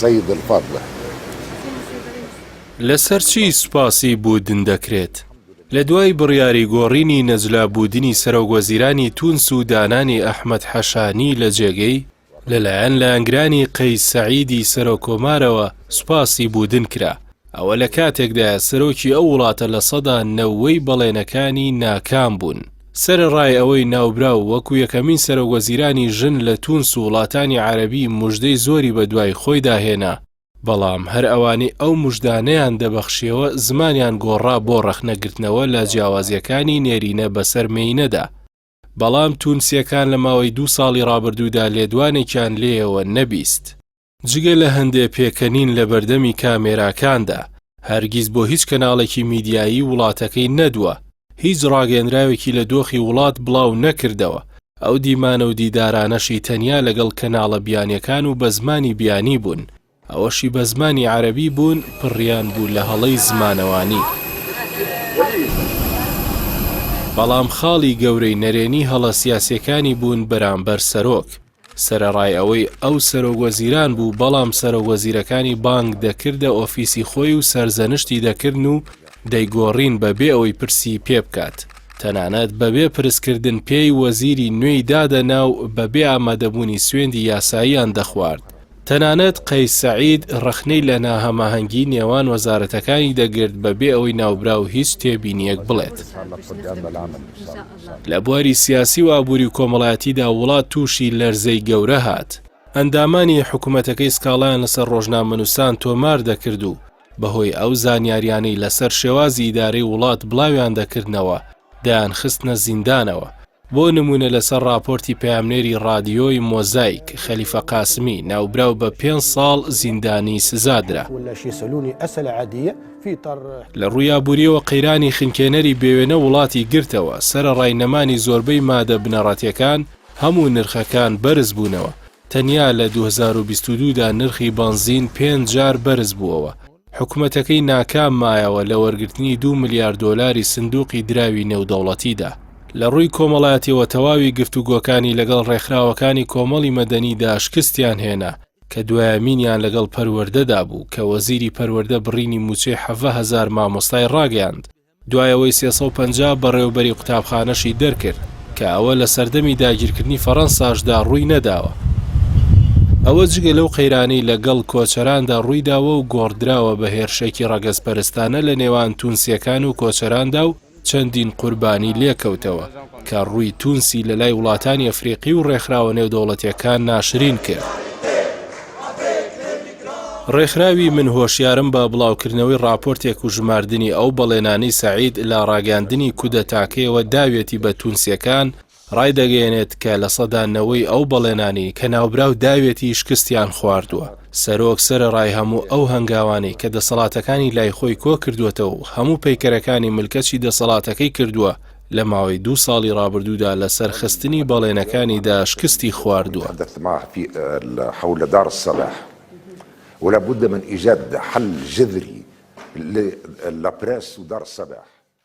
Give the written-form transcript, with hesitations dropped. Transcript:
السيد الفاضلة. لەسەر چی سوپاسی بودن دەکرێت؟ لە دوای بڕیاری گۆڕینی نەجلا بودنی سەرۆکوەزیرانی تونس و دانانی ئەحمەد حەشانی لە جێگەی، لەلایەن لایەنگرانی قەیس سەعیدی سەرۆککۆمارەوە سوپاسی بودن کرا، ئەوە لە کاتێکدایە سەرۆکی ئەو وڵاتە لەسەدا نەوەی بەڵێنەکانی ناکام بوون. سەرەڕای ئەوەی ناوبراو وەکو یەکەمین سەرۆکوەزیرانی ژن لە تونس و وڵاتانی عەرەبی موژدەی زۆری بەدوای خۆیدا هێنا، بەڵام هەر ئەوانەی ئەو موژدانەیان دەبەخشیەوە زمانیان گۆڕا بۆ ڕەخنەگرتنەوە لە جیاوازییەکانی نێرینە بەسەر مێینەدا. بەڵام تونسییەکان لە ماوەی دوو ساڵی ڕابردوودا لێدوانێکیان لێیەوە نەبیست. جگە لە هەندێ پێکەنین لە بەردەمی کامێراکاندا، هەرگیز بۆ هیچ کەناڵێکی میدیایی وڵاتەکەی نەدوا، هیچ ڕاگەیەنراوێکی لە دۆخی وڵات بڵاو نەکردەوە، ئەو دیمانە و دیدارانەشی تەنیا لەگەڵ کەناڵە بیانیەکان و بە زمانی بیانی بوون، ئەوەشی بە زمانی عەرەبی بوون پڕیان بوو لە هەڵەی زمانەوانی. بەڵام خاڵی گەورەی نەرێنی هەڵە سیاسیەکانی بوون بەرامبەر سەرۆک. سەرەڕای ئەوەی ئەو سەرۆک وەزیران بوو، بەڵام سەرۆک وەزیرەکانی بانگ دەکردە ئۆفیسی خۆی و سەرزەنشتی دەکردن و دەیگۆڕین بە بێ ئەوەی پرسی پێ بکات. تەنانەت بە بێ پرسکردن پێی وەزیری نوێی دادەنا و بە بێ ئامادەبوونی سوێندی یاساییان دەخوارد. تەنانەت قەیس سەعید ڕەخنەی لە ناهەماهەنگی نێوان وەزارەتەکانی دەگرت بە بێ ئەوەی ناوبراو هیچ تێبینییەک بڵێت. لە بواری سیاسی و ئابووری و کۆمەڵایەتیدا وڵات تووشی لەرزەی گەورە هات. ئەندامانی حکومەتەکەی سکاڵایان لەسەر ڕۆژنامەنووسان تۆمار دەکرد و بەهۆی ئەو زانیاریانەی لەسەر شێوازی ئیدارەی وڵات بڵاویان دەکردنەوە، دەیانخستنە زیندانەوە. بۆ نموونە لەسەر ڕاپۆرتی پەیامنێری ڕادیۆی مۆزایک، خەلیفە قاسمی، ناوبراو بە پێنج ساڵ زیندانی سزا درا. لە ڕووی ئابوورییەوە قەیرانی خنکێنەری بێوێنە وڵاتی گرتەوە، سەرەڕای نەمانی زۆربەی مادە بنەڕەتییەکان، هەموو نرخەکان بەرزبوونەوە، تەنیا لە 2022 دا نرخی بەنزین پێنج جار بەرزبووەوە، حکومەتەکەی ناکام مایەوە لە وەرگرتنی دوو ملیار دۆلاری سندوقی دراوی نێودەوڵەتیدا. لە ڕووی کۆمەڵایەتیەوە تەواوی گفتوگۆکانی لەگەڵ ڕێکخراوەکانی کۆمەڵی مەدەنیدا شکستیان هێنا، کە دوایەمینیان لەگەڵ پەروەردەدا بوو کە وەزیری پەروەردە بڕینی مووچەی 17 هەزار مامۆستای ڕاگەیاند، دوای ئەوەی 350 بەڕێوەبەری قوتابخانەشی دەرکرد، کە ئەوە لە سەردەمی داگیرکردنی فەڕەنساشدا ڕووی نەداوە. ئەوە جگە لەو قەیرانەی لە گەڵ کۆچەراندا ڕوویداوە و گۆڕدراوە بە هێرشێکی ڕەگەزپەرستانە لە نێوان تونسییەکان و کۆچەراندا و چەندین قوربانی لێکەوتەوە، کە ڕووی تونسی لە لای وڵاتانی ئەفریقی و ڕێکخراوە نێودەوڵەتییەکان ناشرین کرد. ڕێکخراوی من هۆشیارم بە بڵاوکردنەوەی ڕاپۆرتێک و ژماردنی ئەو بەڵێنانەی سەعید لە ڕاگەیاندنی کودەتاکەیەوە داویەتی بە تونسییەکان ڕایدەگەیەنێت کە لەسەدا نەوەی ئەو بەڵێنانەی کە ناوبراو داویەتی شکستیان خواردووە. سەرۆک سەرەڕای هەموو ئەو هەنگاوانەی کە دەسەڵاتەکانی لای خۆی کۆکردووەتەوە و هەموو پەیکەرەکانی ملکەچی دەسەڵاتەکەی کردووە، لە ماوەی دوو ساڵی ڕابردوودا لە سەرخستنی بەڵێنەکانیدا شکستی خواردووە.